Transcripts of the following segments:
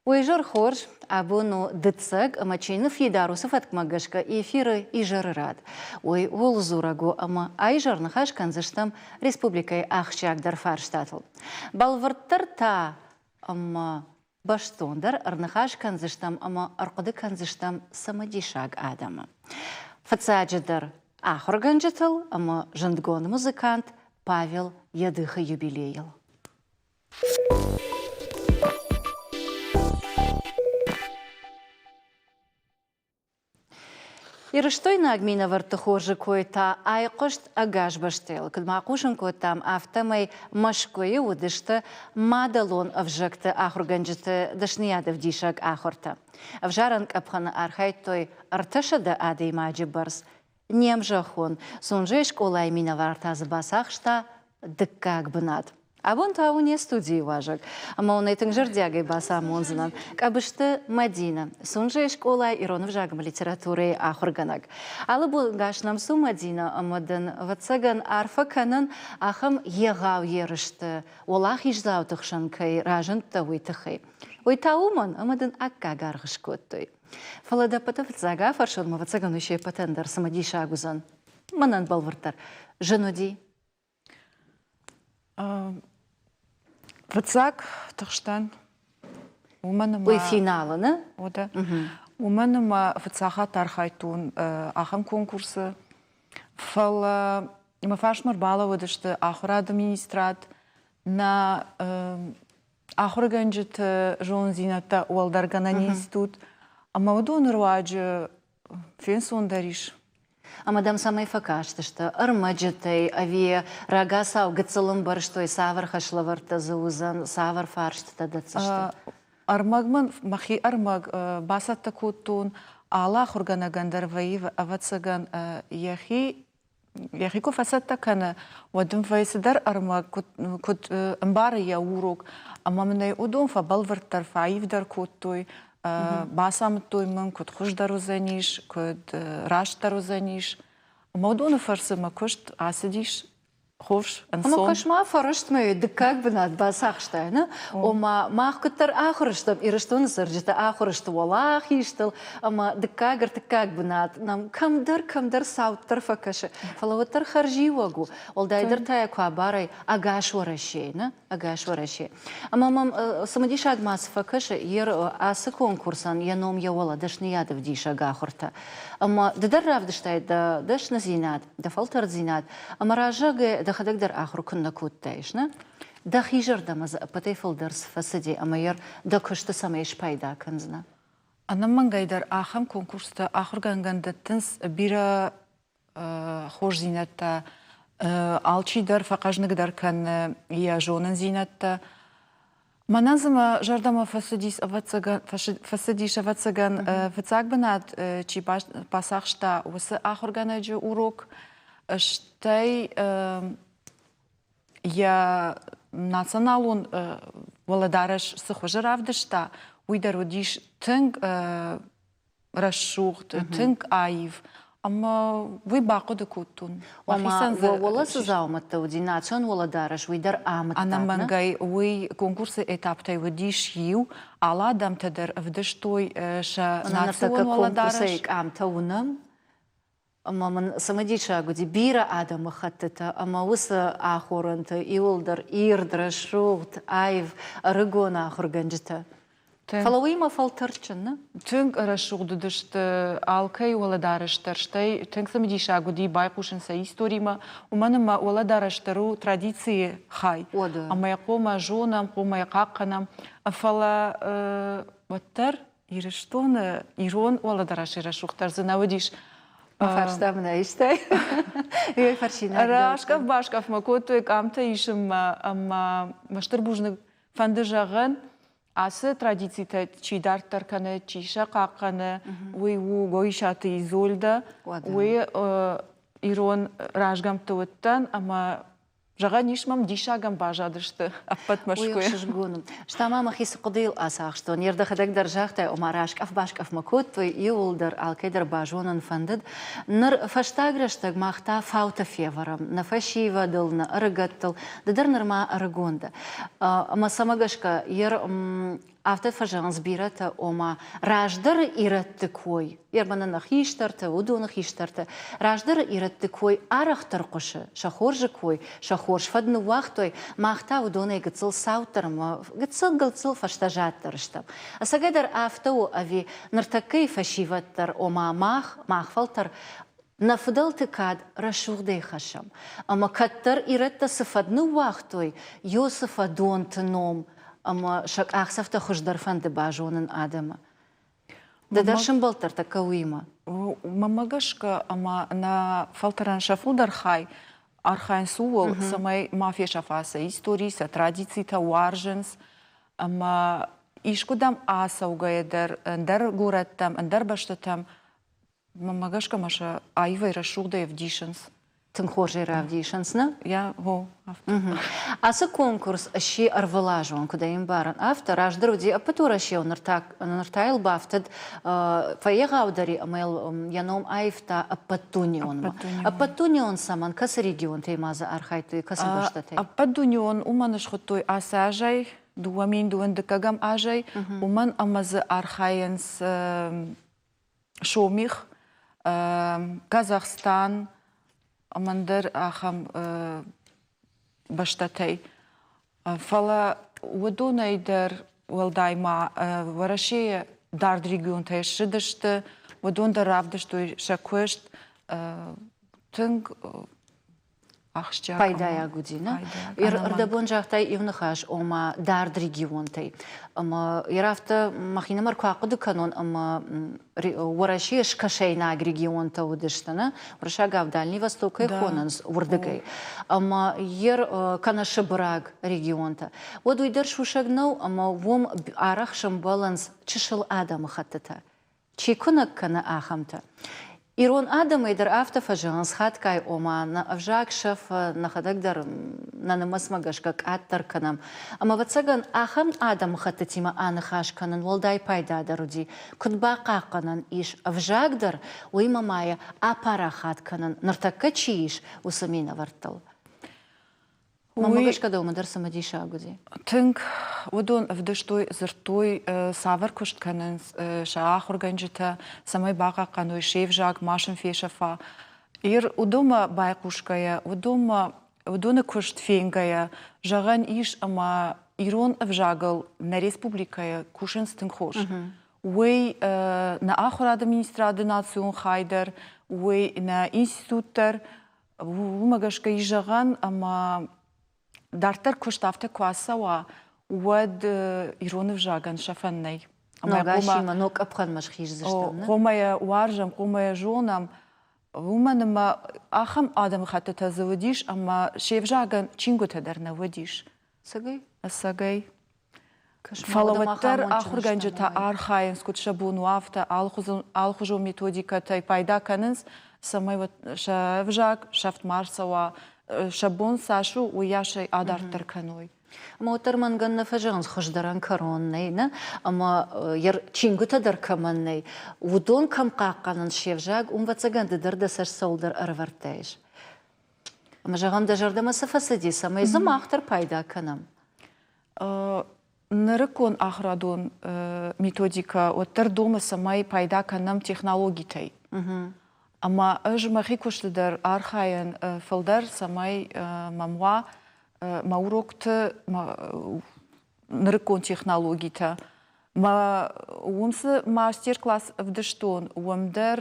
Уый изӕр хорз, абон у дыццӕг ӕмӕ чи ныффидар, уыцы фӕткмӕ гӕсгӕ эфиры изӕры рад. Уый ууыл дзурӕг у, ӕмӕ а-изӕр ныхас кӕндзыстӕм республикӕйы ахсджиагдӕр фарстатыл. Бӕлвырддӕр та ӕмӕ бӕстондӕр ӕрныхас кӕндзыстӕм ӕмӕ ӕрхъуыды кӕндзыстӕм цымыдисаг адӕмы. Фыццаджыдӕр ахуыргӕнджытыл ӕмӕ зындгонд музыкант Павел Едыхы юбилейыл. Ирыстойнаг минӕвӕртты хорзы кой та айхъуыст ӕгас бӕстӕйыл. Куыд ма хъусын кодтам, афтӕмӕй Мӕскуыйы уыдысты мадӕлон ӕвзӕгты ахуыргӕнджыты дӕсныйадӕвдисӕг ахуыртӕ. Ӕвзарӕн къӕпхӕны архайдтой 300 адӕймаджы бӕрц. Не мзӕххон Сунжӕйы скъолайы минӕвар та дзы бацахста дыккаг бынат. Абон та у не студийы уазӕг, ӕмӕ уын ӕй тынг зӕрдиагӕй бацамондзынӕн. Къӕбысты Мӕдинӕ, Сунжӕйы скъолайы ирон ӕвзаг ӕмӕ литературӕйы ахуыргӕнӕг. Алы бон гас нӕм цу, Мӕдинӕ, ӕмӕ дын, ӕвӕццӕгӕн, арфӕ кӕнын, ахӕм егъау ерысты уӕлахиздзауты хсӕн кӕй разындтӕ, уый тыххӕй. Уый та уымӕн, ӕмӕ дын аккаг аргъ скодтой. Фӕлӕ дӕ ӕппӕты фыццаг афӕрсон, ӕвӕццӕгӕн, уый се ппӕтӕн дӕр цымыдисаг уыдзӕн. Мӕнӕн бӕлвырддӕр зын уыди. Фыццаг тыхстӕн, уымӕн ӕмӕ... Уый финалы, нӕ? О, да. Уымӕн ӕмӕ фыццаг хатт архайдтон ахӕм конкурсы. Фӕлӕ мӕ фарсмӕ ӕрбалӕууыдысты ахуырады министрад, нӕ ахуыргӕнджыты зонындзинӕдтӕ уӕлдӕргӕнӕн институт, ӕмӕ уыдоны руаджы фенцондӕр ис. Ӕмӕ дӕм цӕмӕй фӕкастысты? Ӕрмӕджытӕй ӕви рагацау гыццыл ӕмбӕрстой, цавӕр хӕслӕвӕрдтӕ дзы уыдзӕн, цавӕр фарстытӕ дӕтдзысты? Ӕрмӕг мын, мӕхи ӕрмӕг бацӕттӕ кодтон. Алы ахуыргӕнӕгӕн дӕр вӕййы, ӕвӕццӕгӕн, йӕхи Йӕхи куы фӕцӕттӕ кӕны, уӕд ын вӕййы цыдӕр ӕрмӕг, куыд ӕмбары йӕ урок. Ӕмӕ мын ӕй уыдон фӕбӕлвырддӕр, фӕаивдӕр кодтой, бацамыдтой мын, куыд хуыздӕр уыдзӕнис, куыд растдӕр уыдзӕнис. Ӕмӕ уыдоны фӕрцы мӕ куыст ацыдис хорз, ӕнцон. Ӕмӕ кӕс-ма, фӕрӕстмӕ дыккаг бынат бацахстай, нӕ? Ома, мах куыддӕр ахуыр стӕм, Ирыстоны цӕрджытӕ ахуыр сты уӕлахизтыл, ӕмӕ дыккаг, ӕртыккаг бынат нӕм кӕмдӕр, кӕмдӕр цауддӕр фӕкӕсы, фӕлӕ уӕддӕр хӕрзиуӕг у. Уӕлдайдӕр та йӕ куы абарай ӕгас Уӕрӕсейы, нӕ? Ӕгас Уӕрӕсе. Ӕмӕ мӕм цымыдисаг ма цы фӕкӕсы, йе ацы конкурсӕн йӕ ном йӕ уӕлӕ дӕсныйад ӕвдисӕг ахуыртӕ. Ӕмӕ ды дӕр равдыстай дӕ дӕсныдзинад, дӕ фӕлтӕрддзинад, ӕмӕ раззагӕй дӕхӕдӕг дӕр ахуыр куыннӕ кодтаис, нӕ? Дӕхи зӕрдӕмӕ дзы ӕппӕтӕй фылдӕр цы фӕцыди ӕмӕ йӕ дӕ куысты цӕмӕй спайда кӕндзынӕ? Ӕнӕмӕнгӕй дӕр ахӕм конкурстӕ ахуыргӕнгӕн дӕттынц бирӕ хорздзинӕдтӕ. Алчи дӕр фӕхъӕзныгдӕр кӕны йӕ зонындзинӕдтӕ. Мӕнӕн дзы мӕ зӕрдӕмӕ фӕцыдис, ӕвӕццӕгӕн, фӕцыдис, ӕвӕццӕгӕн, фыццаг бынат чи бацахста, уыцы ахуыргӕнӕджы урок. Стӕй йӕ националон уӕлӕдарӕс цы хуызы равдыста, уый дӕр уыдис тынг рӕсугъд, тынг аив. Ӕмӕ уый бахъуыды кодтон. Ома, уӕлӕ цы дзаумӕттӕ уыди, национ уӕлӕдарӕс, уый дӕр амыдта. Ӕнӕмӕнгӕй, уый конкурсы этаптӕй уыдис иу. Алы адӕмтӕ дӕр ӕвдыстой сӕ национ уӕлӕдарӕс. Конкурсӕй къамтӕ уынӕм, Ӕмӕ мын цымыдисаг уыди бирӕ адӕмыхӕттытӕ ӕмӕ уыцы ахорӕнтӕ иуылдӕр ирд, рӕсугъд, аив, ӕрыгон ахуыргӕнджытӕ. Фӕлӕ уыимӕ фӕлтӕрдджын, нӕ? Тынг рӕсугъд уыдысты алкӕй уӕлӕдарӕс дӕр, стӕй тынг цымыдисаг уыди байхъусын сӕ историмӕ, уымӕн ӕмӕ уӕлӕдарӕс дӕр у традицийы хай. Ӕмӕ йӕ хъуамӕ зонӕм, хъуамӕ йӕ хъахъхъӕнӕм. Фӕлӕ уӕддӕр Ирыстоны ирон уӕлӕдарӕсы рӕсугъддӕр дзы нӕ уыдис. Фарста мын айстай. Раскъӕф-баскъӕф мӕ кодтой къамтӕ исынмӕ ӕмӕ мӕ стыр бузныг фӕнды зӕгъын, ацы традицитӕ чи дарддӕр кӕны, чи сӕ хъахъхъӕны, уый у Гоисаты Изольдӕ. Уый ирон разгӕмтты уыдтӕн ӕмӕ Зӕгъӕн ис мӕм диссагӕн баззадысты ӕппӕт Мӕскуыйы. Уый ӕхсызгон у. Стӕй ма мӕхи цы хъуыдыйыл ацахстон, йе рдӕхӕдӕг дӕр загътай, ома раскъӕф-баскъӕфмӕ кодтой, иууылдӕр алкӕй дӕр базонын фӕндыд. Ныр фӕстаг рӕстӕг мах та фаутӕ февӕрӕм нӕ фӕсивӕдыл, нӕ ӕрыгӕттыл. Ды дӕр нырма ӕрыгон дӕ. Ӕмӕ цӕмӕ гӕсгӕ йе. Афтӕ фӕзӕгъынц бирӕтӕ, ома раздӕры ирӕтты кой, Ерманы нӕ хистӕртӕ, уыдоны хистӕртӕ, раздӕры ирӕтты кой арӕхдӕр хъуысы, сӕ хорзы кой, сӕ хорз фӕд ныууагътой, мах та уыдонӕй гыццыл цауддӕр ӕмӕ гыццыл-гыццыл фӕстӕзаддӕр стӕм. Ӕцӕгӕйдӕр афтӕ у ӕви ныртӕккӕйы фӕсивӕд дӕр, ома мах, мах фӕлтӕр нӕ фыдӕлты кад рӕсугъдӕй хӕссӕм. Ӕмӕ кӕддӕр ирӕттӕ цы фӕд ныууагътой, Иосы фӕдонты ном ӕмӕ сӕ къахдзӕфтӕ хуыздӕр фӕнды базонын адӕмы. Ды дӕр сӕмбӕлдтӕ ӕртӕккӕ уыимӕ? Мӕнмӕ гӕсгӕ, ӕмӕ нӕ фӕлтӕрӕн сӕ фылдӕр хай архайынц ууыл, цӕмӕй ма фесӕфа сӕ истори, сӕ традицитӕ уарзынц ӕмӕ искуыдӕм ацӕугӕйӕ дӕр ӕндӕр горӕттӕм, ӕндӕр бӕстӕтӕм Мӕнмӕ гӕсгӕ ма сӕ аивӕй рӕсугъдӕй ӕвдисынц. Тынг хорзӕй равдисынц, нӕ? Я, о, афтӕ. Ацы конкурс сси ӕрвылазон, куыд ӕй ӕмбарын, афтӕ. Раздӕр уыди ӕппӕтуӕрӕсеон, ныр та, ныр та йыл бафтыд фӕегъаудӕр и ӕмӕ йыл йӕ ном аивта ӕппӕтдунеонмӕ. Ӕппӕтдунеон цӕмӕн? Кӕцы регионтӕй ма дзы архайдтой, кӕцы бӕстӕтӕй? Ӕппӕтдунеон уымӕн схуыдтой ацы азӕй, 2002 азӕй, уымӕн ӕмӕ дзы архайынц Сомих, Казахстан ӕмӕ ӕндӕр ахӕм бӕстӕтӕй. Фӕлӕ уыдонӕй дӕр уӕлдай ма Уӕрӕсейы дард регионтӕй ссыдысты, уыдон дӕр равдыстой сӕ куыст. Тынг ахсджиаг пайдайаг уыди, нӕ? Ӕрдӕбон загътай иу ныхас, ома дард регионтӕй. Ӕмӕ йӕ афтӕ мӕхинымӕр куы ахъуыды кӕнон, ӕмӕ Уӕрӕсейы скӕсӕйнаг регионтӕ уыдысты, нӕ? Уырыссагау Дальний Востокӕй хонынц уырдыгӕй. Ӕмӕ йе кӕнӕ сыбыраг регионтӕ. Уӕд уый дӕр сусӕг нӕу, ӕмӕ уым арӕх сӕмбӕлынц чысыл адӕмыхӕттытӕ. Чи куынӕг кӕны, ахӕмтӕ. Ирон адӕмӕй дӕр афтӕ фӕзӕгъынц хатгай, ома нӕ ӕвзаг сӕфы, нӕхӕдӕг дӕр нӕ нымӕцмӕ гӕсгӕ къаддӕр кӕнӕм. Ӕмӕ, ӕвӕццӕгӕн, ахӕм адӕмыхӕттытимӕ аныхас кӕнын уӕлдай пайдадӕр уыди, куыд бахъахъхъӕнӕн ис ӕвзаг дӕр, уыимӕ ма йӕ апарахат кӕнын, ныртӕккӕ чи ис, уыцы минӕвӕрттыл. Мӕнмӕ гӕсгӕ дӕумӕ дӕр цымыдисаг уыди. Тынг уыдон ӕвдыстой, дзырдтой, цавӕр куыст кӕнынц сӕ ахуыргӕнджытӕ, цӕмӕй бахъахъхъӕной се взаг, ма сын фесӕфа. Ир уыдонмӕ байхъусгӕйӕ, уыдонмӕ уыдоны куыст фенгӕйӕ, зӕгъӕн ис, ӕмӕ ирон ӕвзагыл нӕ республикӕйы кусынц тынг хорз. Уый нӕ ахуырады министрады национ хай дӕр, уый нӕ институт дӕр, Уымӕ гӕсгӕ ис зӕгъӕн, ӕмӕ дарддӕр куыст афтӕ куы ацӕуа, уӕд ирон ӕвзагӕн сӕфӕн нӕй. Ног асимӕ, ног къӕпхӕнмӕ схиздзыстӕм. Хъуамӕ йӕ уарзӕм, хъуамӕ йӕ зонӕм. Уымӕн ӕмӕ ахӕм адӕмыхӕттытӕ дзы уыдис, ӕмӕ се взагӕн чингуытӕ дӕр нӕ уыдис. Ӕцӕгӕй? Ӕцӕгӕй. Фӕлӕ уӕддӕр ахуыргӕнджытӕ архайынц, куыд сӕ бон у, афтӕ алыхуызон методикӕтӕй пайда кӕнынц, цӕмӕй сӕ ӕвзаг сӕфт ма рцӕуа, сӕ бон цас у, уыйас ӕй адарддӕр кӕной. Ӕмӕ уӕддӕр мӕнгӕн нӕ фӕзӕгъынц, хуыздӕрӕн кӕрон нӕй, нӕ? Ӕмӕ йӕ чингуытӕ дӕр кӕмӕн нӕй, уыдон кӕм хъахъхъӕнынц се взаг, уым, ӕвӕццӕгӕн, ды дӕр дӕ цӕст цӕуылдӕр ӕрӕвӕрдтаис. Ӕмӕ зӕгъӕм, дӕ зӕрдӕмӕ цы фӕцыди, цӕмӕй дзы мах дӕр пайда кӕнӕм? Нырыккон ахуырадон методикӕ уӕддӕр домы, цӕмӕй пайда кӕнӕм технологитӕй. Ӕмӕ ӕз мӕхи куысты дӕр архайын фылдӕр, цӕмӕй мӕм уа мӕ урокты нырыккон технологитӕ. Мӕ уым цы мастер-класс ӕвдыстон, уым дӕр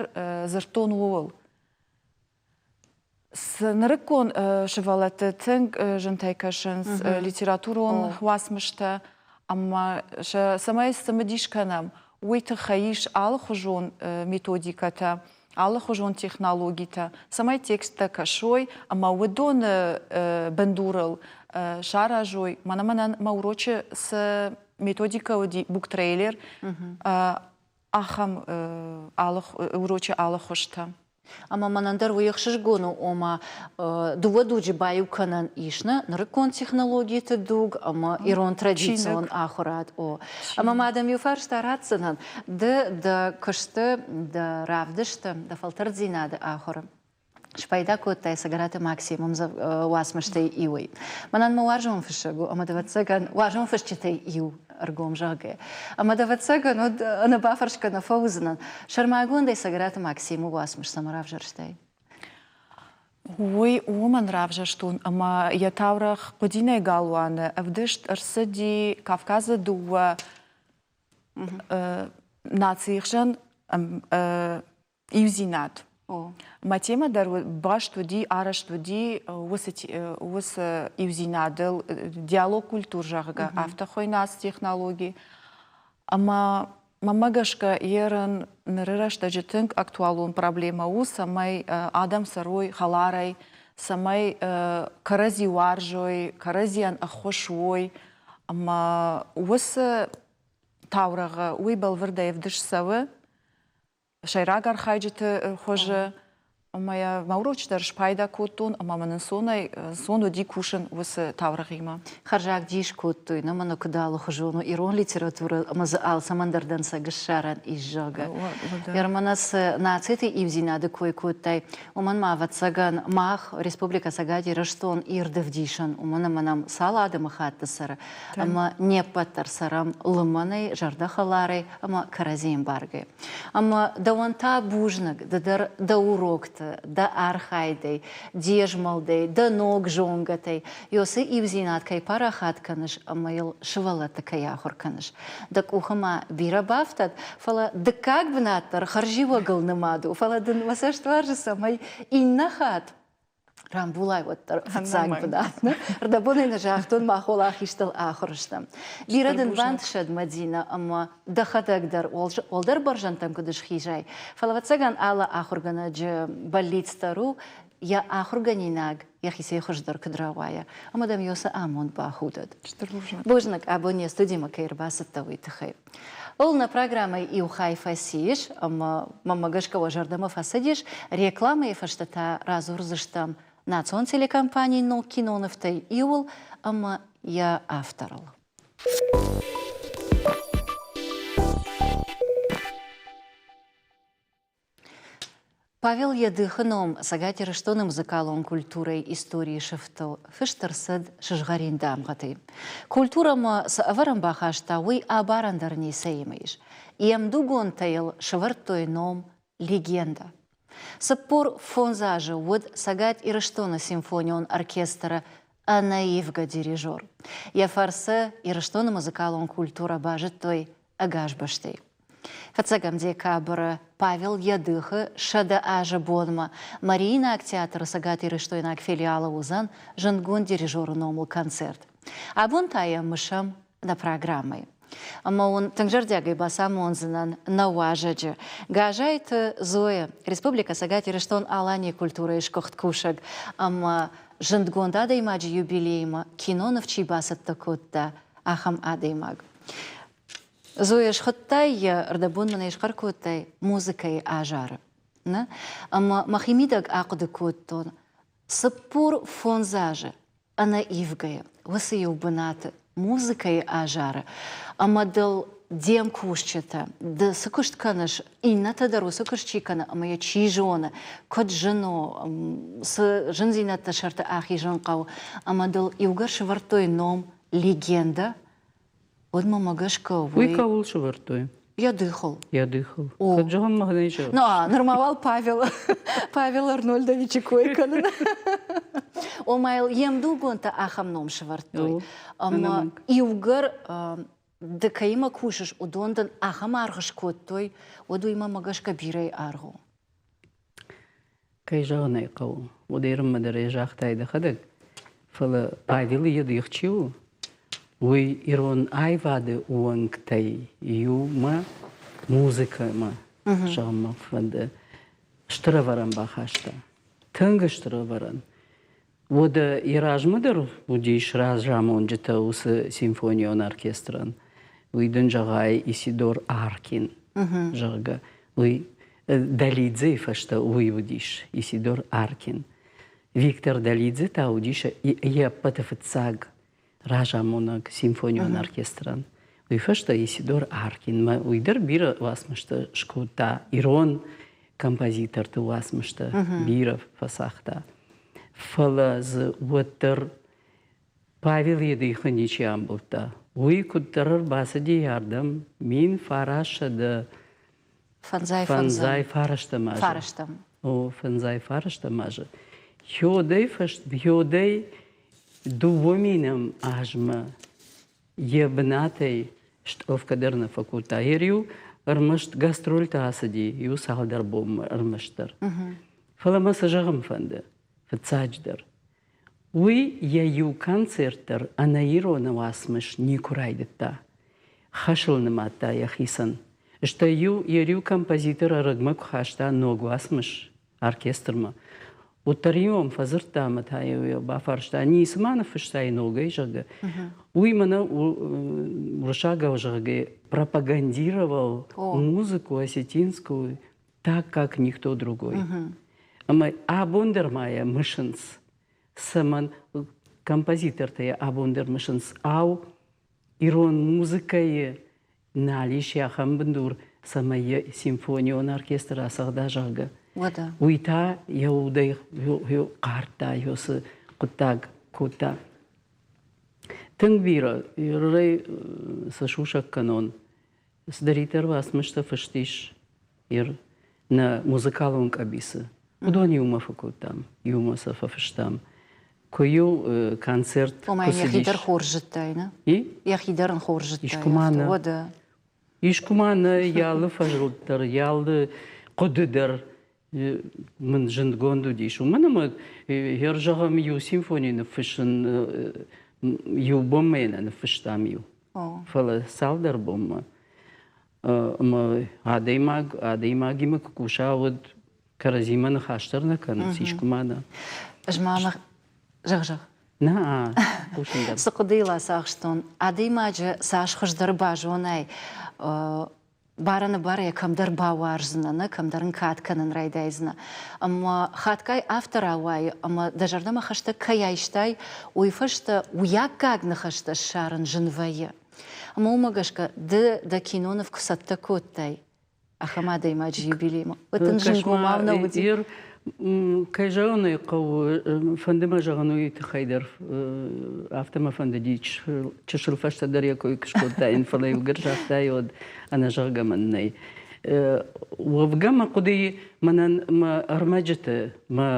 дзырдтон ууыл. Нырыккон сывӕллӕтты тынг зынтӕй кӕсынц литературон уацмыстӕ ӕмӕ сӕ цӕмӕй цымыдис кӕнӕм, уый тыххӕй ис алыхуызон методикӕтӕ, алыхуызон технологитӕ, цӕмӕй тексттӕ кӕсой ӕмӕ уыдоны бындурыл саразой. Мӕнӕ мӕнӕн мӕ урочы цы методикӕ уыди, буктрейлер, ахӕм урочы алы хуызтӕ. Ӕмӕ мӕнӕн дӕр уый ӕхсызгон у, ома дыууӕ дуджы баиу кӕнӕн ис нӕ нырыккон технологиты дуг ӕмӕ ирон традицион ахуырад. О. Ӕмӕ ма дӕм иу фарста ратдзынӕн. Ды дӕ куысты, дӕ равдысты, дӕ фӕлтӕрддзинады ахуыры спайда кодтай Цӕгӕраты Максимы уацмыстӕй иуӕй. Мӕнӕн мӕ уарзон фыссӕг у, ӕмӕ, ӕвӕццӕгӕн, уарзон фысджытӕй иу. ӕргом зӕгъгӕ. Ӕмӕ дӕ ӕвӕццӕгӕн, уӕд ӕнӕбафӕрсгӕ нӕ фӕуыдзынӕн. Сӕрмагондӕй Цӕгӕраты Максимы уацмыс цӕмӕ равзӕрстай? Уый уымӕн равзӕрстон, ӕмӕ йӕ таурӕгъ Хъуыдинӕйы галуаны ӕвдыст ӕрцыди Кавказы дыууӕ нацийы хсӕн иудзинад. Мӕ темӕ дӕр баст уыди, арӕзт уыди уыцы иудзинадыл, диалог культур, зӕгъгӕ, афтӕ хуыйны ацы технологи. Ӕмӕ мӕнмӕ гӕсгӕ ерын ныры рӕстӕджы тынг актуалон проблемӕ у, цӕмӕй адӕм цӕрой хӕларӕй, цӕмӕй кӕрӕдзи уарзой, кӕрӕдзийӕн ӕххуыс уой. Ӕмӕ уыцы таурӕгъы уый бӕлвырдӕй ӕвдыст цӕуы сӕйраг архайджыты хуызы. Ӕмӕ йӕ мӕ урочы дӕр спайда кодтон ӕмӕ мын ӕнцонӕй ӕнцон уыди кусын уыцы таурӕгъимӕ. Хӕрзаг дис кодтой, нӕ мӕнӕ куыд алыхуызон у ирон литературӕ ӕмӕ дзы алцӕмӕн дӕр дӕнцӕг ссарӕн ис, зӕгъгӕ. Ермана цы нациты иудзинады кой кодтай, уымӕн ма, ӕвӕццӕгӕн, мах, Республикӕ Цӕгат Ирыстон, ирд ӕвдисӕн, уымӕн ӕмӕ нӕм цал адӕмыхатты цӕры, ӕмӕ не ппӕт дӕр цӕрӕм лымӕнӕй, зӕрдӕхӕларӕй ӕмӕ кӕрӕдзийы ӕмбаргӕ. Ӕмӕ дӕуӕн та бузныг, ды дӕр дӕ урокты, дӕ архайдӕй, де змӕлдӕй, дӕ ног зонгӕтӕй Ёсы иудзинад кӕй парахат кӕныс ӕмӕ йыл сывӕллӕтты кӕй ахуыр кӕныс. Дӕ къухы ма бирӕ бафтӕд, фӕлӕ дыккаг бынат дӕр хӕрзиуӕгыл нымад у, фӕлӕ дын мӕ цӕст уарзы, цӕмӕй иннӕ хатт рамбулай уӕддӕр фыццаг бынат. Рдӕбонӕй нӕ загътон, мах уӕлахизтыл ахуыр стӕм. Бирӕ дын бантысӕд, Мадинӕ, ӕмӕ дӕхӕдӕг дӕр уӕлдӕр бӕрзӕндтӕм куыд схизай. Фӕлӕ, ӕвӕццӕгӕн, алы ахуыргӕнӕджы бӕллиц дӕр у, йӕ ахуыргӕнинаг йӕхицӕй хуыздӕр куыд рауайа, ӕмӕ дӕм ёсы амонд бахудӕд. Стыр бузныг. Бузныг, абон не студимӕ кӕй ӕрбацыдтӕ, уый тыххӕй. Ол нӕ программӕйы иу хай фӕцис, ӕмӕ мӕнмӕ гӕсгӕ уӕ зӕрдӕмӕ фӕцыдис. Рекламӕйы фӕстӕ та радзурдзыстӕм национ телекомпанийы ног кинонывтӕй иуыл ӕмӕ йӕ авторыл. Павел Едыхы ном Цӕгат Ирыстоны музыкалон культурӕйы историйы сыфтыл фыст ӕрцыд сызгъӕрин дамгъӕтӕй. Культурӕмӕ цы ӕвӕрӕн бахаста, уый абарӕн дӕр ницӕимӕ ис. Йе мдугонтӕ йыл сӕвӕрдтой ном «Легенда». 45 азы уыд Цӕгат Ирыстоны симфонион оркестры ӕнӕивгӕ дирижер. Йӕ фӕрцы Ирыстоны музыкалон культурӕ базыдтой ӕгас бӕстӕй. Фыццӕгӕм декабры Павел Ядыхы 100 азы бонмӕ Мариинаг театры цӕгатирыстойнаг филиалы уыдзӕн зындгонд дирижеры номыл концерт. Абон та йӕ мысӕм нӕ программӕйы. Ӕмӕ уын тынг зӕрдиагӕй бацамондзынӕн нӕ уазӕджы. Газайты Зоя, Республикӕ Цӕгат Ирыстон-Аланийы культурӕйы сгуыхт кусӕг ӕмӕ зындгонд адӕймаджы юбилеймӕ киноныв чи бацӕттӕ кодта, ахӕм адӕймаг. Зоя, схуыдтай йӕ, ӕрдӕбон мын ӕй схъӕр кодтай музыкӕйы азары. Нӕ? Ӕмӕ мӕхимидӕг ахъуыды кодтон, 45 азы ӕнӕивгӕйӕ уыцы иу бынаты музыкӕйы азары ӕмӕ дыл де мкусджытӕ, ды цы куыст кӕныс, иннӕтӕ дӕр уыцы куыст чи кӕны ӕмӕ йӕ чи зоны, куыд зын у, цы зындзинӕдты сӕрты ахизын хъӕуы, ӕмӕ дыл иугӕр сӕвӕрдтой ном легенда, Уӕд мӕмӕ гӕсгӕ уый... Уый кӕуыл сӕвӕрдтой? Йӕ дыхыл. Йӕ дыхыл. Кӕд зӕгъын мах нӕ Ну, а, нырма уал Павел, Павел Арнольдовичы кой кӕнын. Ома йыл йе мдугонтӕ ахӕм ном сӕвӕрдтой. Ӕмӕ иугӕр ды кӕимӕ кусыс, уыдон дын ахӕм аргъ скодтой, уӕд уый мӕмӕ гӕсгӕ бирӕ аргъ у. Кӕй зӕгъын ӕй хъӕуы, уӕд ерынмӕ дӕр ӕй загътай дӕхӕдӕг, фӕлӕ Павелы йӕ чи у, уый ирон аивады уӕнгтӕй иумӕ музыкӕмӕ зӕгъын мӕ фӕнды, стыр ӕвӕрӕн бахаста. Тынг стыр ӕвӕрӕн. Уӕдӕ йӕ размӕ дӕр уыдис разамонджытӕ уыцы симфонион оркестрӕн. Уый дын зӕгъай Исидор Аркин, зӕгъгӕ. Уый Долидзейы фӕстӕ уый уыдис Исидор Аркин. Виктор Долидзе та уыдис йӕ ӕппӕты фыццаг разамонӕг симфонион оркестрӕн. Уый фӕстӕ Исидор Аркинмӕ уый дӕр бирӕ уацмыстӕ скодта, ирон композиторты уацмыстӕ бирӕ фӕцагъта. Фӕлӕ дзы уӕддӕр Павел Едыхы ничи амбылдта. Уый куыддӕр ӕрбацыди ардӕм 1900 Фӕндзай фарӕстӕм азы. Фарӕстӕм. О, фӕндзай фарӕстӕм азы. Йодӕй фӕст, йодӕй дыууӕ минӕм азмӕ йӕ бынатӕй стъӕлфгӕ дӕр нӕ фӕкодта. Йер-иу ӕрмӕст гастрольты ацыди иу цалдӕр бонмӕ ӕрмӕстдӕр. Фӕлӕ мӕ цы зӕгъын фӕнды, фыццаджыдӕр, уый йӕ иу концерт дӕр ӕнӕ ироны уацмыс никуы райдыдта. Хӕсыл нымадта йӕхицӕн. Стӕй-иу йӕ риу композитор ӕрӕгмӕ куы хаста ног уацмыс оркестрмӕ, уӕддӕр-иу ӕм фӕдзырдта ӕмӕ та-иу йӕ бафарста, ницы ма ныффыстай ногӕй, зӕгъгӕ. Уый мӕнӕ уырыссагау, зӕгъгӕ, пропагандировал музыку осетинскую так, как никто другой. Ӕмӕ абон дӕр ма йӕ мысынц, цӕмӕн композитортӕ йӕ абон дӕр мысынц, ау, ирон музыкӕйы нал ис ахӕм бындур, цӕмӕй йӕ симфонион оркестр ацӕгъда, зӕгъгӕ. Уӕдӕ. Уый та йӕ удӕй хъардта, йӕ цы хъуыддаг кодта. Тынг бирӕ, ирӕй цы сусӕг кӕнон, цыдӕриддӕр уацмыстӕ фыст ис ир нӕ музыкалон къӕбицы, уыдон иумӕ фӕкодтам, иумӕ сӕ фӕфыстам. Куы-иу концерт Ома куы йӕхи цыдис. дӕр хорз зыдтай, нӕ? И? Йӕхи дӕр ын хорз зыдтай. Искуы ма нӕ. Уӕдӕ. Искуы ма нӕ йӕ алы фӕзылд дӕр, йӕ алы хъуыды дӕр мын зындгонд уыдис. Уымӕн ӕмӕ йӕ зӕгъӕм, иу симфони ныффыссын иу бонмӕ нӕ ныффыстам иу. Фӕлӕ цалдӕр бонмӕ. Ӕмӕ адӕймаг адӕймагимӕ куы куса, уӕд кӕрӕдзимӕ ныхас дӕр нӕ кӕнынц, искуы ма нӕ. Ӕз ма мӕ зӕгъ, зӕгъ. Нӕ, хъусын дӕр. Цы хъуыдыйыл ацахстон, адӕймаджы цас хуыздӕр базонай, барӕны-барӕ кӕмдӕр бауарздзынӕ, нӕ кӕмдӕр ын кад кӕнын райдайдзынӕ. Ӕмӕ хатгай афтӕ рауайы, ӕмӕ дӕ зӕрдӕмӕ хӕстӕг кӕй айстай, уый фӕстӕ уыйаккаг ныхӕстӕ ссарын зын вӕййы. Ӕмӕ уымӕ гӕсгӕ ды дӕ киноныв куы цӕттӕ кодтай ахӕм адӕймаджы юбилеймӕ, уӕд дын зынгомау нӕ уыди? Кӕй зӕгъын ӕй хъӕуы, фӕнды мӕ зӕгъын уый тыххӕй дӕр, афтӕ мӕ фӕндыди чысыл фӕстӕдӕр йӕ кой куы скодтаин, фӕлӕ иугӕр загътай, уӕд ӕнӕзӕгъгӕ мӕн нӕй. Уӕвгӕ мӕ хъуыдыйы мӕнӕн мӕ ӕрмӕджыты, мӕ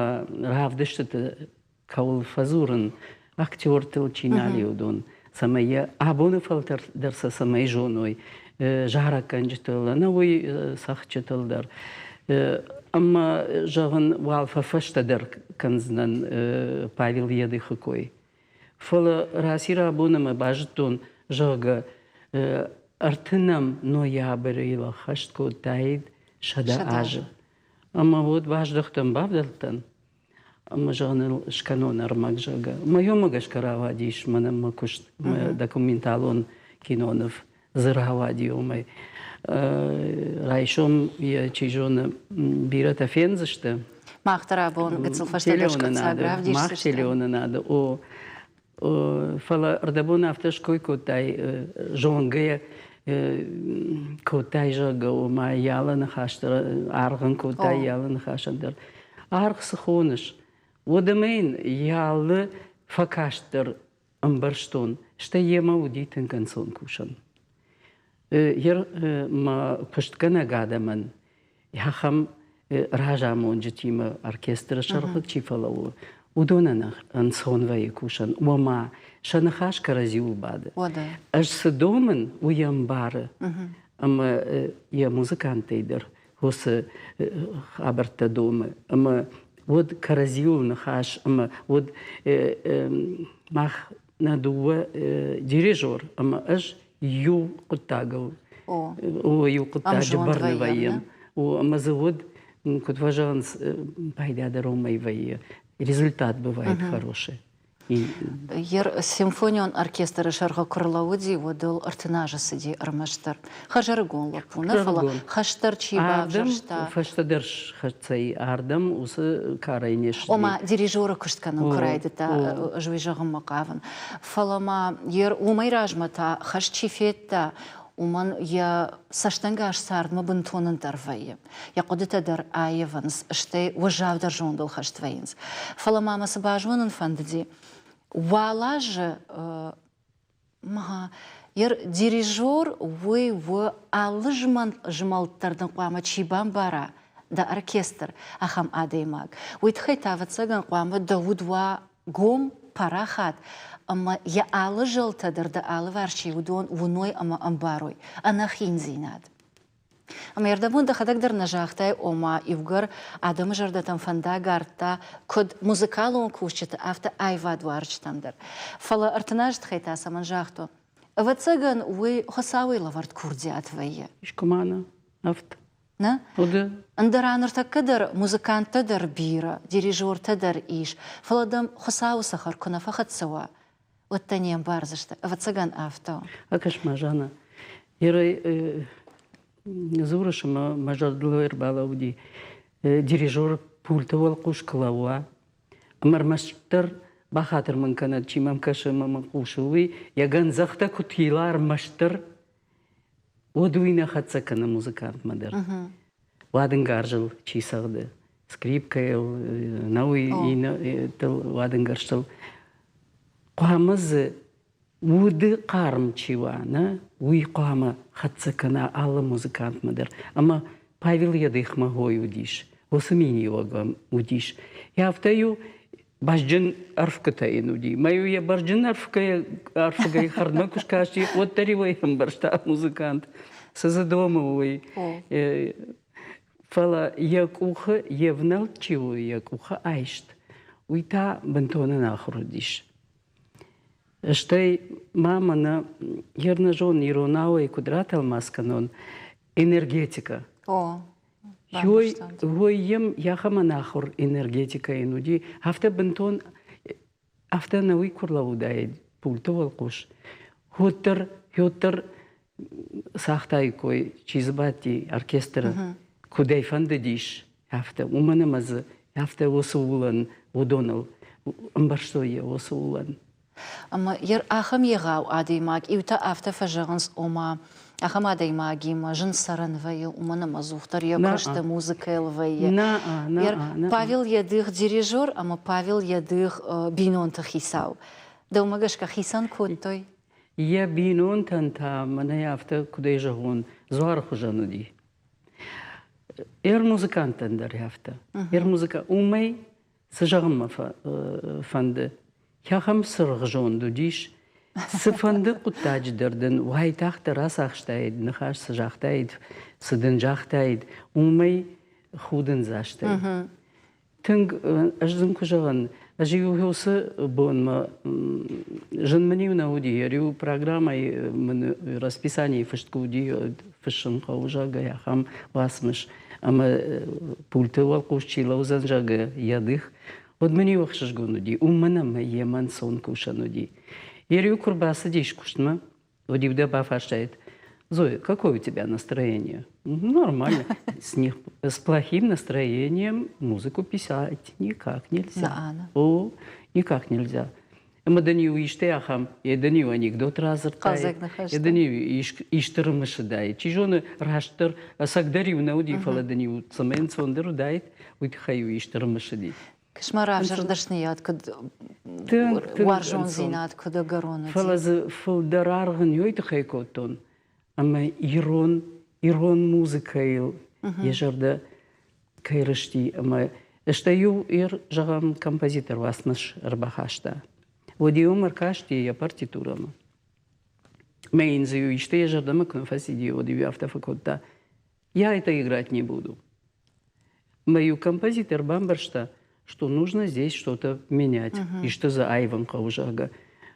равдыстыты кӕуыл фӕдзурын, актертыл чи нал и, уыдон, цӕмӕй йӕ абоны фӕлтӕр дӕр сӕ цӕмӕй зоной, зарӕггӕнджытыл, ӕнӕуый цӕхджытыл дӕр. Ӕмӕ, зӕгъын, уал фӕфӕстӕдӕр кӕндзынӕн Павел Едыхы кой. Фӕлӕ раци рабон ӕмӕ базыдтон, зӕгъгӕ, ӕртынӕм ноябры йыл ӕххӕст кодтаид 100 азы. Ӕмӕ уӕд баздӕхтӕн, бавдӕлдтӕн. Ӕмӕ зӕгъын, скӕнон ӕрмӕг, зӕгъгӕ. Мӕ гӕсгӕ рауадис мӕнӕн мӕ куыст, мӕ документалон киноныв дзы рауади уымӕй. Райсом йӕ, чи зоны, бирӕтӕ фендзысты. Мах дӕр абон гыццыл фӕстӕдӕр скъуыддзаг равдисдзыстӕм. Мах телеуынынады, о. Фӕлӕ ӕрдӕбон афтӕ ской кодтай, зонгӕйӕ кодтай, зӕгъгӕ, ома йӕ алы ныхас дӕр аргъ ын кодтай йӕ алы ныхасӕн дӕр. Аргъ цы хоныс? Уӕдӕ ма йын йӕ алы фӕкаст дӕр ӕмбӕрстон, стӕй йемӕ уыди тынг ӕнцон кусӕн. Мӕ куыстгӕнӕг адӕмӕн ахӕм разамонджытимӕ оркестры сӕргъы чи фӕлӕууы, уыдонӕн ӕнцон вӕййы кусӕн, ома сӕ ныхас кӕрӕдзиуыл бады. Ӕз цы домын, уый ӕмбары. Ӕмӕ йӕ музыканттӕй дӕр уыцы хабӕрттӕ домы. Ӕмӕ уӕд кӕрӕдзиуыл ныхас ӕмӕ уӕд мах нӕ дыууӕ дирижер ӕмӕ ӕз иу хъуыддагыл иу хъуыддаджы бӕрны вӕййӕм. Ӕмӕ дзы уӕд, куыд фӕзӕгъынц, пайда дӕр уымӕй вӕййы. Результат бывает хороший. Симфонион оркестры сӕргъы куы рлӕууыди, уӕд ыл 30 азы цыди ӕрмӕстдӕр. Хӕрзӕрыгон лӕппу нӕ, фӕлӕ хӕстдӕр чи бавзӕрста. Фӕстӕдӕр схӕццӕ и ардӕм уыцы карӕй не ссыди. Ома дирижеры куыст кӕнын куы райдыдта, ӕз уый зӕгъынмӕ хъавын. Фӕлӕ ма уымӕй размӕ та хӕст чи федта, уымӕн йӕ цӕстӕнгас цардмӕ бынтон ӕндӕр вӕййы. Йӕ хъуыдытӕ дӕр аивынц, стӕй уӕззаудӕр зондыл хӕст вӕййынц. Фӕлӕ ма мӕ цы базонын фӕндыди, уал азы ма Ер дирижер уый у алы змӕлд дӕр дын хъуамӕ чи бамбара, дӕ оркестр, ахӕм адӕймаг. Уый тыххӕй та, ӕвӕццӕгӕн, хъуамӕ дӕ уд уа гом, парахат, ӕмӕ йӕ алы зӕлтӕ дӕр дӕ алыварс чи уыдон уыной ӕмӕ ӕмбарой. Ӕнӕхиндзинад. Ӕмӕ ӕрдӕбон дӕхӕдӕг дӕр нӕ загътай, ома иугӕр адӕмы зӕрдӕтӕм фӕндаг ардта куыд музыкалон кусджыты, афтӕ аивадуарзджытӕм дӕр. Фӕлӕ 30 азы тыххӕй та цӕмӕн загътон? Ӕвӕццӕгӕн, уый Хуыцауӕй лӕвӕрд курдиат вӕййы. Искуы ма нӕ афтӕ. Нӕ? Ӕндӕра ныртӕккӕ дӕр музыканттӕ дӕр бирӕ, дирижертӕ дӕр ис, фӕлӕ дӕм Хуыцауы цӕхӕр куы нӕ фӕхӕццӕ уа, уӕд дӕ не мбардзысты. Ӕвӕццӕгӕн, афтӕ у. Акӕс-ма, Жанна, Ирӕ дзурыс ӕмӕ мӕ зӕрдыл ӕрбалӕууыди, дирижер пульты уӕлхъус куы лӕууа, ӕмӕ ӕрмӕстдӕр бахатыр мын кӕнӕд, чи мӕм кӕсы ӕмӕ мын хъусы, уый йӕ гӕндзӕхтӕ куы тила ӕрмӕстдӕр, уӕд уый нӕ хӕццӕ кӕны музыкантмӕ дӕр. Уадынгарзыл чи цӕгъды, скрипкӕйыл, науи уадынгӕрзтыл, хъуамӕ дзы уды хъарм чи уа, нӕ, уый хъуамӕ хӕццӕ кӕна алы музыкантмӕ дӕр. Ӕмӕ Павел йӕ дихмӕ хой уыдис, уыцы миниуӕг ӕм уыдис. Афтӕ-иу бӕзджын ӕрфгуытӕ йын уыди. Мӕ-иу йӕ бӕзджын ӕрфгуытӕй хӕрдмӕ куы скасти, уӕддӕр-иу ӕй ӕмбӕрста музыкант, цы дзы домы, уый. Фӕлӕ йӕ къухы йе внӕлд чи у, йӕ къухы айст, уый та бынтон ӕнахуыр уыдис. Стӕй ма мӕнӕ ернӕзон иронауӕй куыд ратӕлмац кӕнон, энергетикӕ. О, Уой йӕм йӕхӕм ӕнахуыр энергетикӕ йын уыди, афтӕ бынтон, афтӕ ӕнӕуый куы рлӕууыдаид пульты уӕлхъус, уӕддӕр, уӕддӕр цагътаиккой, чи дзы бадти оркестры, куыд ӕй фӕндыдис, афтӕ. Уымӕн ӕмӕ дзы афтӕ уыцы улӕн уыдоныл ӕмбӕрстой йӕ уыцы улӕн. Ӕмӕ ахӕм егъау адӕймаг, иутӕ афтӕ фӕзӕгъынц, ома ахӕм адӕймагимӕ зын цӕрӕн вӕййы, уымӕн ӕмӕ ӕдзухдӕр йӕ куысты музыкӕйыл вӕййы. Павел Едых дирижер ӕмӕ Павел Едых бинонты хицау. Дӕумӕ гӕсгӕ хицӕн кодтой? Йӕ бинонтӕн та мӕнӕй афтӕ куыдӕй зӕгъон, дзуары хуызӕн уыди. Эр музыканттӕн дӕр афтӕ. Эр музыка уымӕй цы зӕгъын мӕ фӕнды, ахӕм цыргъзонд уыдис, цыфӕнды хъуыддаджы дӕр дын уайтагъддӕр ацахстаид ныхас, цы загътаид, цы дын загътаид, уымӕй худындзастӕй. Тынг, ӕз дын куы зӕгъын, ӕз-иу уыцы бонмӕ зын мын-иу нӕ уыди, йӕ программӕйы мын расписанийы фыст куы уыди, фыссын хъӕуы, зӕгъгӕ, ахӕм уацмыс, ӕмӕ пульты уӕлхъус чи лӕудзӕн, зӕгъгӕ, йӕ дых, уӕд мын-иу ӕхсызгон уыди, уымӕн ӕмӕ йемӕ ӕнцон кусӕн уыди. Йе-иу куы рбацыдис куыстмӕ, уӕд-иу дӕ бафарстаид, Зоя, какое у тебя настроение? Нормально. С, них, с плохим настроением музыку писать никак нельзя. О, никак нельзя. Ӕмӕ дын-иу исты ахӕм, йе дын-иу анекдот радзырдтаид, йе дын-иу исты рымысыдаид. Чи зоны, растдӕр, ӕцӕгдӕр-иу нӕ уыди, фӕлӕ дын-иу цӕмӕй ӕнцондӕр уыдаид, уый тыххӕй-иу исты рымысыди. Кӕс-ма равзӕрд дӕсныйад куыд уарзондзинад куыд ӕгӕрон уыди. Фӕлӕ дзы фылдӕр аргъ ын уый тыххӕй кодтон, ӕмӕ ирон ирон музыкӕйыл йӕ зӕрдӕ кӕй рысти ӕмӕ стӕй-иу зӕгъӕм, композитор уацмыс ӕрбахаста. Уӕд-иу ӕм ӕркасти йӕ партитурӕмӕ. Мӕ йын дзы-иу исты йӕ зӕрдӕмӕ куы нӕ фӕцыди, уӕд-иу афтӕ фӕкодта: «Я это играть не буду». Мӕ иу композитор бамбӕрста, что нужно здесь что-то менять, исты дзы аивын хъӕуы, зӕгъгӕ.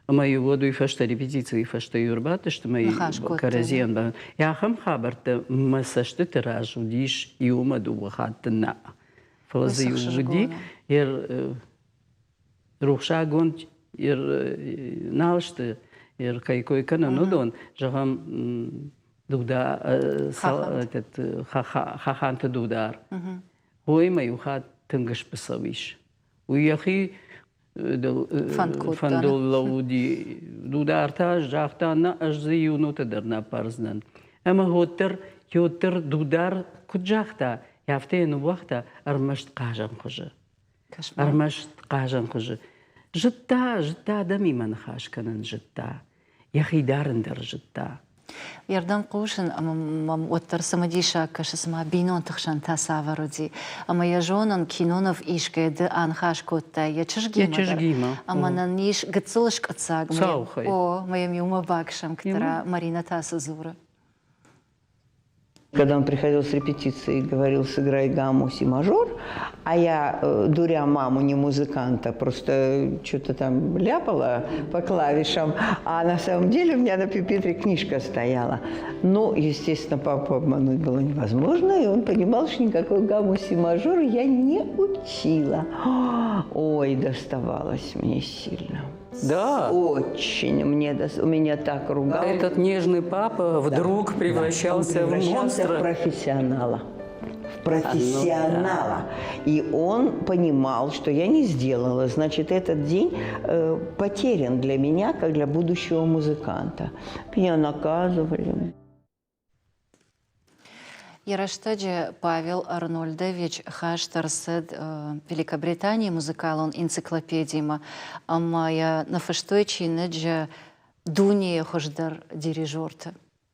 Ӕмӕ-иу уӕд уый фӕстӕ репетицийы фӕстӕ-иу ӕрбадтысты мӕ кӕрӕдзийӕн ахӕм хабӕрттӕ мӕ цӕстыты раз уыдис иу ӕмӕ дыууӕ хатты нӕ. Фӕлӕ дзы иу уыди, рухсагонд нал сты, кӕй кой кӕнын, уыдон, зӕгъӕм, Хаханты Дудар. Уыимӕ иу хатт тынг сбыцӕу ис. Уый йӕхи фӕндыл лӕууыди. Дудар та загъта, нӕ, ӕз дзы иу нотӕ дӕр нӕ аппардзынӕн. Ӕмӕ уӕддӕр, уӕддӕр Дудар куыд загъта, афтӕ йӕ ныууагъта ӕрмӕст хъазӕн хуызы. Ӕрмӕст хъазӕн хуызы. Зыдта, зыдта адӕмимӕ ныхас кӕнын, зыдта. Йӕхи дарын дӕр зыдта. Йе рдӕм хъусын ӕмӕ мӕм уӕддӕр цымыдисаг кӕсы, цыма бинонты хсӕн та цавӕр уыди. Ӕмӕ йӕ зонын, киноныв исгӕ ды аныхас кодтай йӕ чызгимӕ Йӕ чызгимӕ. Ӕмӕ нын ис гыццыл скъуыддзаг. Саухӕй. О, мӕ йӕм иумӕ бакӕсӕм, кӕддӕра Маринӕ та цы дзуры. Когда он приходил с репетиции и говорил, сыграй гамму си мажор, а я, дуря маму, не музыканта, просто что-то там ляпала по клавишам, а на самом деле у меня на пюпитре книжка стояла. Ну, естественно, папу обмануть было невозможно, и он понимал, что никакой гамму си мажор я не учила. Ой, доставалось мне сильно. Да. Очень мне у меня так ругал. Этот нежный папа вдруг превращался, да, он превращался в монстра. В профессионала. В профессионала. Ну, да. И он понимал, что я не сделала. Значит, этот день потерян для меня, как для будущего музыканта. Меня наказывали. Йӕ рӕстӕджы Павел Арнольдович хаст ӕрцыд Великобританийы музыкалон энциклопедимӕ ӕмӕ йӕ ныфыстой чиныджы дунейы хуыздӕр дирижерты.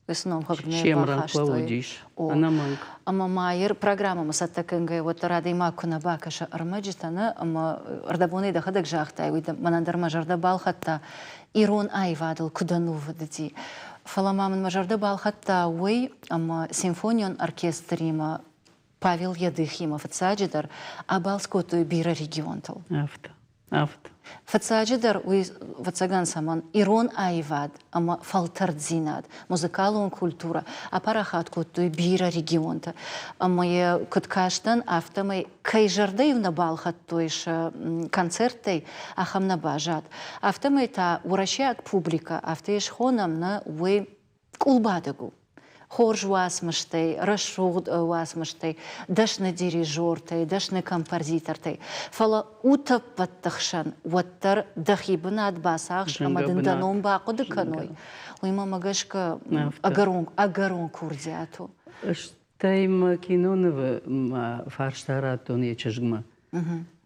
Уыцы номхыгъдмӕ бахастой. Ӕнӕмӕнг. Ӕмӕ ма йӕ программӕмӕ цӕттӕ кӕнгӕйӕ уӕддӕр адӕймаг куы нӕ бакӕса ӕрмӕджытӕ, нӕ, ӕмӕ ӕрдӕбонӕй дӕхӕдӕг загътай, уый мӕнӕн дӕр мӕ зӕрдӕ балхӕдта, ирон аивадыл куыд ӕнувыд уыди. Фӕлӕ ма мын мӕ зӕрдӕ балхӕдта уый, ӕмӕ симфонион оркестримӕ Павел Ядыхимӕ фыццаджыдӕр абалц кодтой бирӕ регионтыл. Афтӕ, афтӕ. Фыццаджыдӕр уый, ӕвӕццӕгӕн, цӕмӕн ирон аивад ӕмӕ фӕлтӕрддзинад, музыкалон культурӕ апарахат кодтой бирӕ регионты. Ӕмӕ йӕ куыд кастӕн, афтӕмӕй кӕй зӕрдӕ-иу нӕ балхӕдтой сӕ концерттӕй, ахӕм нӕ баззад. Афтӕмӕй та уӕрӕсейаг публикӕ, афтӕ йӕ схонӕм, нӕ, уый къулбадӕг у. Хорз уацмыстӕй, рӕсугъд уацмыстӕй, дӕсны дирижертӕй, дӕсны композитортӕй. Фӕлӕ утӕппӕтты хсӕн уӕддӕр дӕхи бынат бацахс ӕмӕ дын дӕ ном бахъуыды кӕной, уый мӕмӕ гӕсгӕ ӕгӕрон, ӕгӕрон курдиат у. Стӕй мӕ кинонывы ма фарста радтон йӕ чызгмӕ.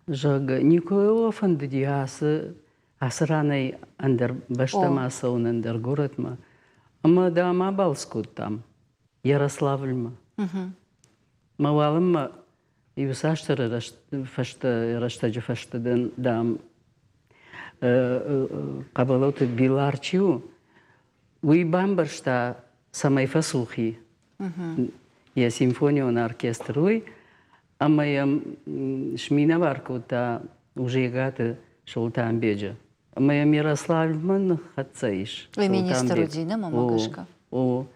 Зӕгъгӕ, никуы фӕндыди ацы ацы ранӕй ӕндӕр бӕстӕмӕ ацӕуын, ӕндӕр горӕтмӕ. Ӕмӕ дам абалц кодтам Ярославльмӕ. Мӕ уалынмӕ иуцасдӕр фӕстӕ, рӕстӕджы фӕстӕ дӕн, дам, Хъӕбӕлоты Билар чи у, уый бамбӕрста, цӕмӕй фӕцух и йӕ симфонион оркестр, уый, ӕмӕ йӕм сминӕвар кодта Ужегаты Солтанбеджы. Ӕмӕ йӕм Ярославмӕ ныххӕццӕ ис. Уый министр уыди, нӕ мӕм гӕсгӕ. О.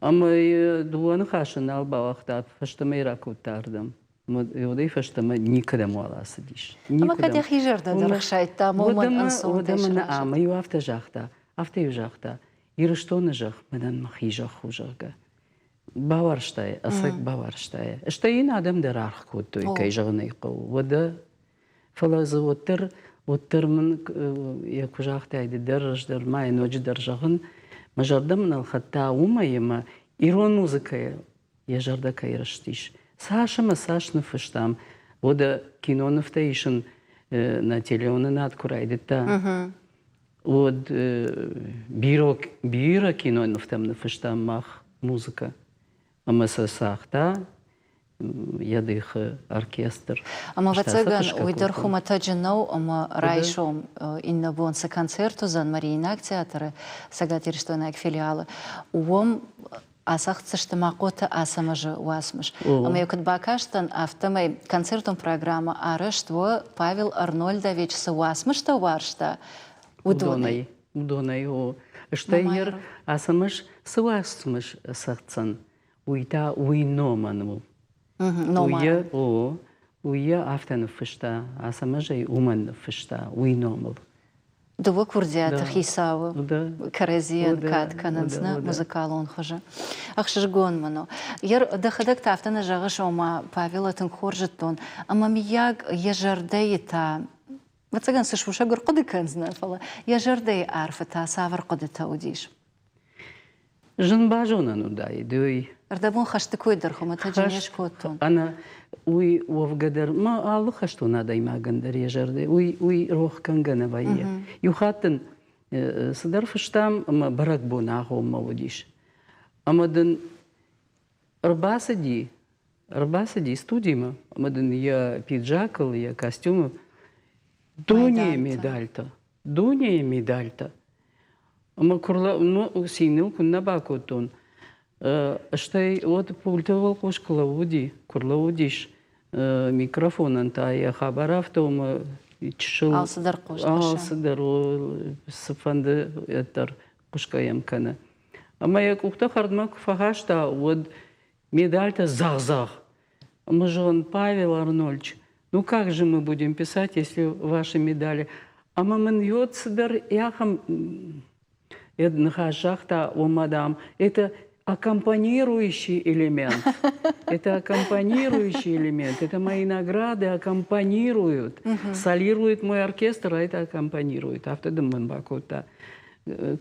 Ӕмӕ дыууӕ ныхасы нал бауагъта, фӕстӕмӕ йӕ ракодта ардӕм. Уӕдӕй фӕстӕмӕ никӕдӕм уал ацыдис. Ӕмӕ кӕд йӕхи зӕрдӕ дӕр ӕхсайдта, уымӕн ӕнцонтӕй сразы. Ӕмӕ-иу афтӕ загъта, афтӕ-иу загъта, Ирыстоны зӕхх мӕнӕн мӕхи зӕхх у, зӕгъгӕ. Бауарзтай, ӕцӕг бауарзтай. Стӕй йын адӕм дӕр аргъ кодтой, кӕй зӕгъын ӕй хъӕуы. Уӕдӕ, фӕлӕ дзы уӕддӕр, уӕддӕр мын йӕ куы загътай ды дӕр, ӕз дӕр ма йӕ ноджыдӕр зӕгъын, мӕ зӕрдӕ мын ӕлхӕдта уымӕй ӕмӕ ирон музыкӕйы йӕ зӕрдӕ кӕй рыстис. Цас ӕмӕ цас ныффыстам, уӕдӕ кинонывтӕ исын нӕ телеуынынад куы райдыдта, уӕд бирӕ, бирӕ кинонывтӕм ныффыстам мах музыкӕ. Ӕмӕ сӕ цагъта йӕ дыхы оркестр. Ӕмӕ ӕвӕццӕгӕн, уый дӕр хуымӕтӕджы нӕу, ӕмӕ райсом иннӕ бон цы концерт уыдзӕн Мариинаг театры цӕгатирыстойнаг филиалы, уым ацӕгъддзысты Махъоты Ацӕмӕзы уацмыс. Ӕмӕ йӕ куыд бакастӕн, афтӕмӕй концертон программӕ арӕзт у Павел Арнольдович цы уацмыстӕ уарзта, уыдонӕй. Уыдонӕй, о. Стӕй йӕ Ацӕмӕз цы уацмыс цӕгъддзӕн, уый та уый номӕн у. Номарӕн. О, уый йӕ афтӕ ныффыста, Ацӕмӕз ӕй уымӕн ныффыста, уый номыл. Дыууӕ курдиаты хицауы кӕрӕдзийӕн кад кӕнынц нӕ музыкалон хуызы. Ӕхсызгон мын у. Дӕхӕдӕг та афтӕ нӕ зӕгъыс, ома Павелы тынг хорз зыдтон, ӕмӕ мыййаг йӕ зӕрдӕйы та ӕвӕццӕгӕн цы сусӕг ӕрхъуыды кӕндзынӕ, фӕлӕ йӕ зӕрдӕйы арфы та цавӕр хъуыдытӕ уыдис? Зын базонӕн уыдаид уый. Ӕрдӕбон хӕсты кой дӕр хуымӕтӕджы не скодтон. Ӕнӕ уый уӕвгӕ дӕр ма алы хӕстон адӕймагӕн дӕр йӕ зӕрдӕ уый, уый рох кӕнгӕ нӕ вӕййы. Иу хатт ын Цыдӕр фыстам ӕмӕ бӕрӕгбон агъоммӕ уыдис. Ӕмӕ дын ӕрбацыди, ӕрбацыди студимӕ ӕмӕ дын йӕ пиджакыл, йӕ костюмы дунейы медальтӕ, дунейы медальтӕ. Ӕмӕ куы циныл куыннӕ бакодтон, стӕй уӕд пульты уӕлхъус куы лӕууыди, куы рлӕууыдис микрофонӕн та йӕ хабар афтӕ у ӕмӕ чысыл алцыдӕр хъуысы. Алцыдӕр цыфӕнды дӕр хъуысгӕ йӕм кӕны. Ӕмӕ йӕ къухтӕ хӕрдмӕ куы фӕхаста, уӕд медальтӕ дзӕгъ-дзӕгъ. Ӕмӕ зӕгъын, Павел Арнольдч, ну как же мы будем писать, если ваши медали? Ӕмӕ мын йод цыдӕр ахӕм ныхас загъта, о, мадам, это аккомпанирующий элемент. Это аккомпанирующий элемент. Это мои награды аккомпанируют. Солирует мой оркестр, а это аккомпанирует. Афтӕ дын мын бакодта.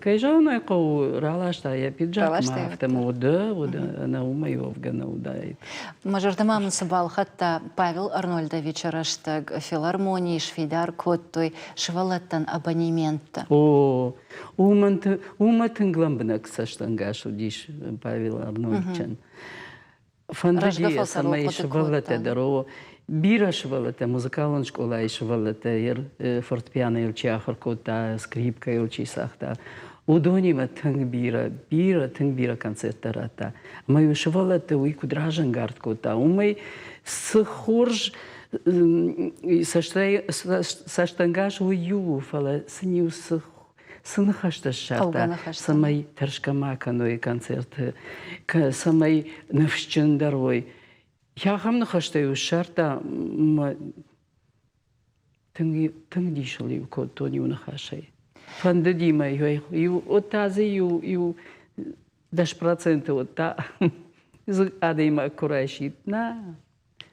Кӕй зӕгъын ӕй хъӕуы, раласта йӕ пиджакмӕ, афтӕ уыд, уыд, ӕнӕ уымӕй уӕвгӕ нӕ уыдаид. Мӕ зӕрдӕмӕ мын цы балхӕдта Павел Арнольдовичы рӕстӕг филармонийы сфидар кодтой сывӕллӕттӕн абонементтӕ. О, уымӕн, уымӕ тынг лӕмбынӕг цӕстӕнгас уыдис Павел Арнольдчӕн. Фӕндыди йӕ, цӕмӕй сывӕллӕттӕ дӕр, о, бирӕ сывӕллӕттӕ, музыкалон скъолайы сывӕллӕттӕ фортепианойыл чи ахуыр кодта, скрипкӕйыл чи цагъта, уыдонимӕ тынг бирӕ, бирӕ, тынг бирӕ концерттӕ радта. Ӕмӕ-иу сывӕллӕтты уый куыд разӕнгард кодта, уымӕй цы хорз цӕстӕнгас уый иу у, фӕлӕ сын-иу цы цы ныхӕстӕ ссардта, цӕмӕй тӕрсгӕ ма кӕной концерты, цӕмӕй ныфсджындӕр уой. Ахӕм ныхӕстӕ-иу ссардта мӕ тынг, тынг дисыл-иу кодтон иу ныхасӕй. Фӕндыди мӕ иу, уӕд та дзы иу, иу 10% уӕд та дзы адӕймаг куы райсид, нӕ,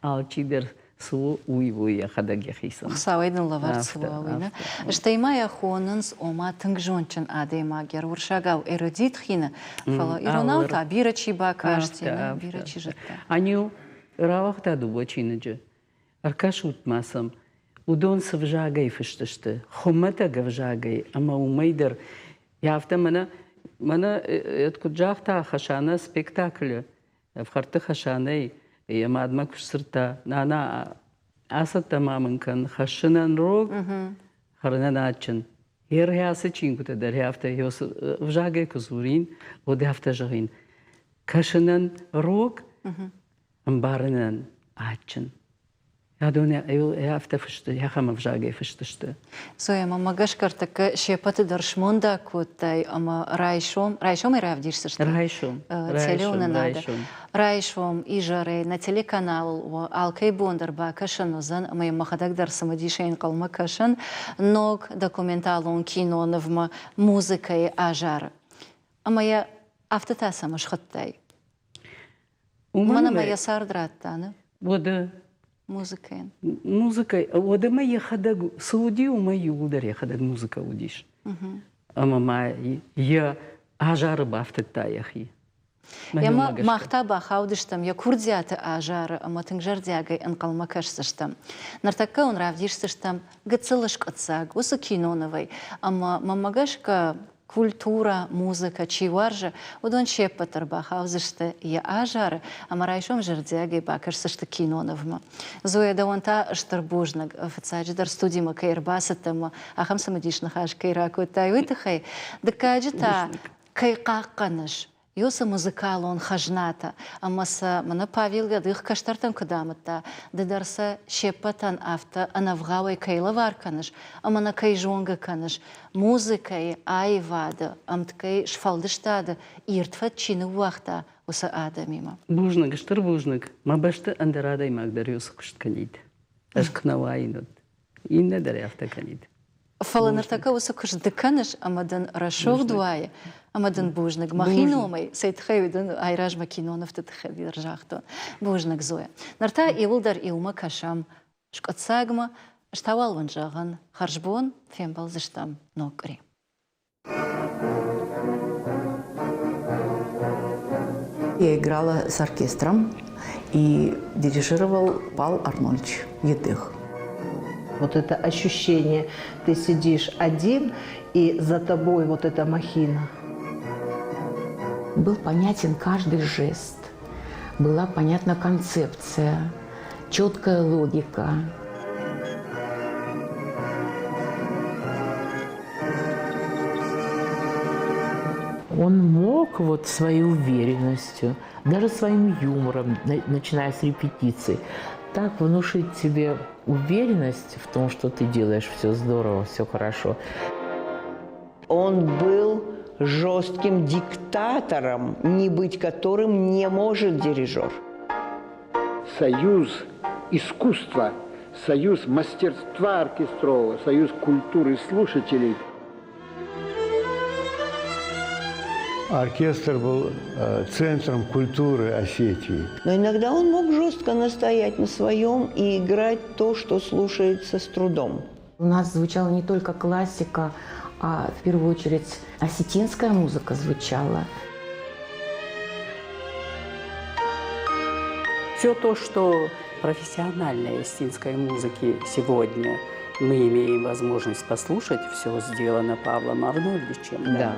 алчидӕр цы у, уый у йӕхӕдӕг йӕхицӕн. Хуыцауӕй дын лӕвӕрд цы уа, уый нӕ. Стӕй ма йӕ хонынц, ома тынг зондджын адӕймаг, йӕ уырыссагау эрудит хины, фӕлӕ иронау та бирӕ чи бакасти, бирӕ чи зыдта. Ӕниу, рауагъта дыууӕ чиныджы. Ӕркӕсут-ма сӕм, уыдон цы взагӕй фыст сты, хуымӕтӕг ӕвзагӕй ӕмӕ уымӕй дӕр афтӕ мӕнӕ, мӕнӕ куыд загъта Хӕсанӕ спектаклы, Ӕфхӕрдты Хӕсанӕй йӕ мадмӕ куы сдзырдта, Нана, ацӕттӕ ма мын кӕн, хӕссынӕн рог, хӕрынӕн адджын. Йе рхӕцы чингуытӕ дӕр афтӕ ӕвзагӕй куы дзурин, уӕд афтӕ зӕгъин, кӕсынӕн рог, ӕмбарынӕн адджын. Адон афтӕ фысты, ахӕм ӕвзагӕй фыст сты. Зоя, мӕ гӕсгӕ ӕртӕккӕ се ппӕты дӕр смондаг кодтай ӕмӕ райсом, райсомӕй равдисдзысты? Райсом. Телеуынынады. Райсом изӕрӕй нӕ телеканалыл алкӕй бон дӕр бакӕсӕн уыдзӕн ӕмӕ йӕм мӕхӕдӕг дӕр цымыдисӕй ӕнхъӕлмӕ кӕсын ног документалон кинонывмӕ музыкӕйы азары. Ӕмӕ йӕ афтӕ та цӕмӕ схуыдтай? Уымӕн ӕмӕ йӕ цард радта, нӕ? Уӕдӕ музыкӕйӕн. Музыкӕ, уӕдӕ ма йӕхӕдӕг цы уыди, уымӕй иууылдӕр йӕхӕдӕг музыкӕ уыдис. Ӕмӕ ма йӕ азары бафтыдта йӕхи. Ӕмӕ мах та бахаудыстӕм йӕ курдиаты азары ӕмӕ тынг зӕрдиагӕй ӕнхъӕлмӕ кӕсдзыстӕм. Ныртӕккӕ уын равдисдзыстӕм гыццыл скъуыддзаг уыцы кинонывӕй, ӕмӕ мӕнмӕ гӕсгӕ культурӕ, музыкӕ чи уарзы, уыдон се ппӕт дӕр бахаудзысты йӕ азары ӕмӕ райсом зӕрдиагӕй бакӕсдзысты кинонывмӕ. Зоя, дӕуӕн та стыр бузныг, фыццаджыдӕр студимӕ кӕй ӕрбацыдтӕ ӕмӕ ахӕм цымыдис ныхас кӕй ракодтай, уый тыххӕй. Дыккаджы та, кӕй хъахъхъӕныс, Ёсы музыкалон хӕзнатӕ ӕмӕ сӕ мӕнӕ Павел Гӕдых кӕстӕртӕн куыд амыдта, ды дӕр сӕ се ппӕтӕн афтӕ ӕнӕвгъауӕй кӕй лӕвар кӕныс ӕмӕ нӕ кӕй зонгӕ кӕныс, музыкӕйы, аивады, ӕмткӕй сфӕлдыстады ирд фӕд чи ныууагъта, уыцы адӕмимӕ. Бузныг, стыр бузныг. Мӕ бӕсты ӕндӕр адӕймаг дӕр ёсы куыст кӕнид. Ӕз куы нӕ уаин, уӕд иннӕ дӕр афтӕ кӕнид. Фӕлӕ ныртӕккӕ уыцы куыст ды кӕныс ӕмӕ дын рӕсугъд уайы, ӕмӕ дын бузныг мӕхи номӕй, цӕй тыххӕй дын айразмӕ кинонывты тыххӕй дӕр загътон. Бузныг, Зоя. Ныр та иуылдӕр иумӕ кӕсӕм скъуыддзагмӕ. Ӕз та уал уын зӕгъын, хӕрзбон, фембӕлдзыстӕм ног къуыри. Я играла с оркестром и дирижировал Пал Арнольдович Едых. Вот это ощущение, ты сидишь один, и за тобой вот эта махина. Был понятен каждый жест, была понятна концепция, четкая логика. Он мог вот своей уверенностью, даже своим юмором, начиная с репетиции, так внушить тебе уверенность в том, что ты делаешь все здорово, все хорошо. Он был жестким диктатором, не быть которым не может дирижер. Союз искусства, союз мастерства оркестрового, союз культуры слушателей. Оркестр был центром культуры Осетии. Но иногда он мог жестко настоять на своем и играть то, что слушается с трудом. У нас звучала не только классика, а в первую очередь осетинская музыка звучала. Все то, что профессиональной осетинской музыки сегодня мы имеем возможность послушать, все сделано Павлом Арнольдовичем. Да.